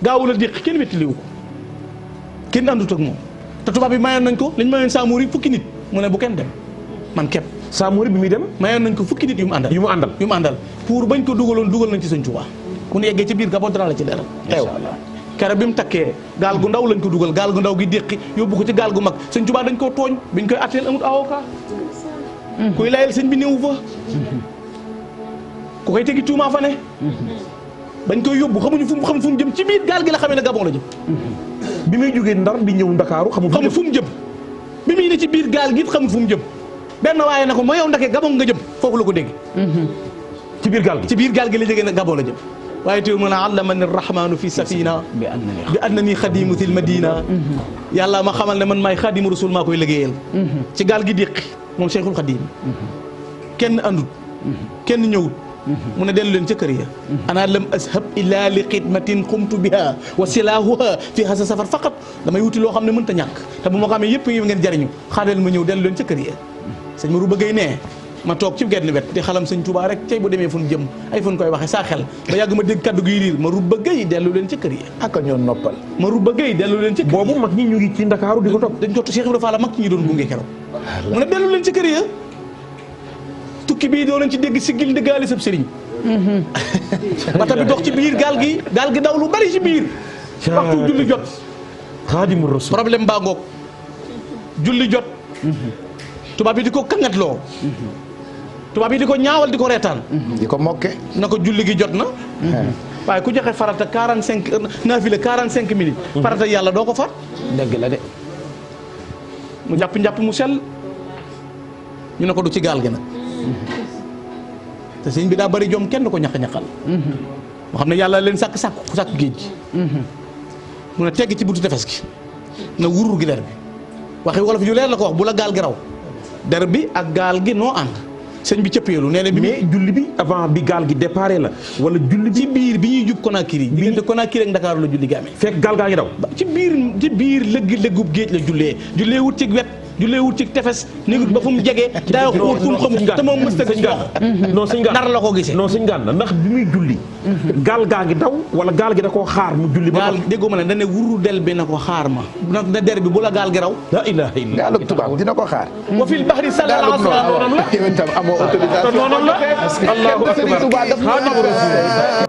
gaawu la déq kenn wettiliwu ko kenn àndut ak moom te tubaab bi mayoon nañ ko liñ mayoon Samori fukki nit mu ne bu kenn dem man képp. Samori bi muy dem mayoon nañ ko fukki nit yu mu àndal pour bañ ko dugal nañ ci Sëñ Tuubaa bu ñu yeggee ci biir Gabon dara la ci leeral. kere bi mu takkee gaal gu ndaw lañ ko dugal gaal gu ndaw gi déqi yóbbu ko ci gaal gu mag Sëñ Tuubaa dañ koo tooñ biñ koy atteel amut avocat kuy layal sëñ bi néew fa ku koy tegi tuumaa fa ne bañ koy yóbbu xamuñu fu mu jëm ci biir gaal gi la xamee ne Gabon la jëm bi muy jógee Ndar di ñëw Ndakaaru xamul fu mu jëm bi muy ne ci biir gaal gi xamul fu mu jëm benn waaye na ko moo yow ndake Gabon nga jëm foofu la ko dégg ci biir gaal gi la jógee ne Gabon la jëm waaye teew mën a allamani rahmanu fi safina bi annani xadimu til madina yàlla ma xamal ne man maay xadimu rasul maa koy liggéeyal ci gaal gi déqi moom Cheikhul Xadim kenn andut kenn ñëwut mu ne dellu leen ca kër ya ana lam ashab illa li xidmatin xumtu biha wa silahuha fi hasa safar faqat damay wuti loo xam ne mënta ñàkk te bu ma ko amee yëpp yi ngeen jariñu xaareel ma ñëw dellu leen ca kër ya sëñ Marouba Gueye nee ma toog ci genn wet di xalam sëñ Touba rek tey bu demee fu ñu jëm ay fu ñu koy waxee saa xel ba yàgg ma dégg kaddu gi riir Marouba Gueye dellu leen ca kër ya ak ñoo noppal Marouba Gueye dellu leen ca kër ya boobu mag ñi ñu ngi ci Ndakaaru di ko topp dañ jot Cheikh Ibrahima Fall mag ñi doon gunge keroog mu ne dellu leen ca kër ya tukki bii doo leen ci dégg si gil ndëggaali sab sëriñ bata bi dox ci biir gaal gi daw lu bari ci biir waxtu julli jot Xaadimu Rasuul problème baa ngoog julli jot tubaab yi di ko kangatloo tubaab yi di ko ñaawal di ko reetaan di ko mokke na ko julli gi jot na waaye ku joxe farata 45 naafila 45 minutes farata yàlla doo ko far dëgg la de mu njàpp mu sell ñu ne ko du ci gaal gi nag te sëñ bi daa bari jom kenn du ko ñaq-ñaqal moo xam ne yàlla leen sàkk géej gi mu ne tegg ci buntu tefes gi na wurur gi der bi waxi wolof yu leer la ko wax bu la gaal gi raw der bi ak gaal gi noo ànd sëñ bi cëppeelu nee na bi mais julli bi avant bi gaal gi déparé la wala julli bi ci biir bi ñuy jub Conakry diggante Conakry ak Ndakaaru la julli gi amee fekk gaal gaa ngi daw ci biir lëggub géej la jullee wut ci wet jullee wut ci tefes négut ba fu mu jegee daa xuur fu mu xamul te moom mës tëgg non sëñ Gana nar la ko gisee non sëñ Gana ndax bi muy julli gaal gaa ngi daw wala gaal gi da koo xaar mu julli ba gaal déggoo ma ne dane wuru del bi na ko xaar ma na der bi bu la gaal gi raw la ilaha illa gaalug tubaab dina ko xaar wa fil bahri sallallahu alayhi wa sallam yow itam amoo autorisation noonu la allahu akbar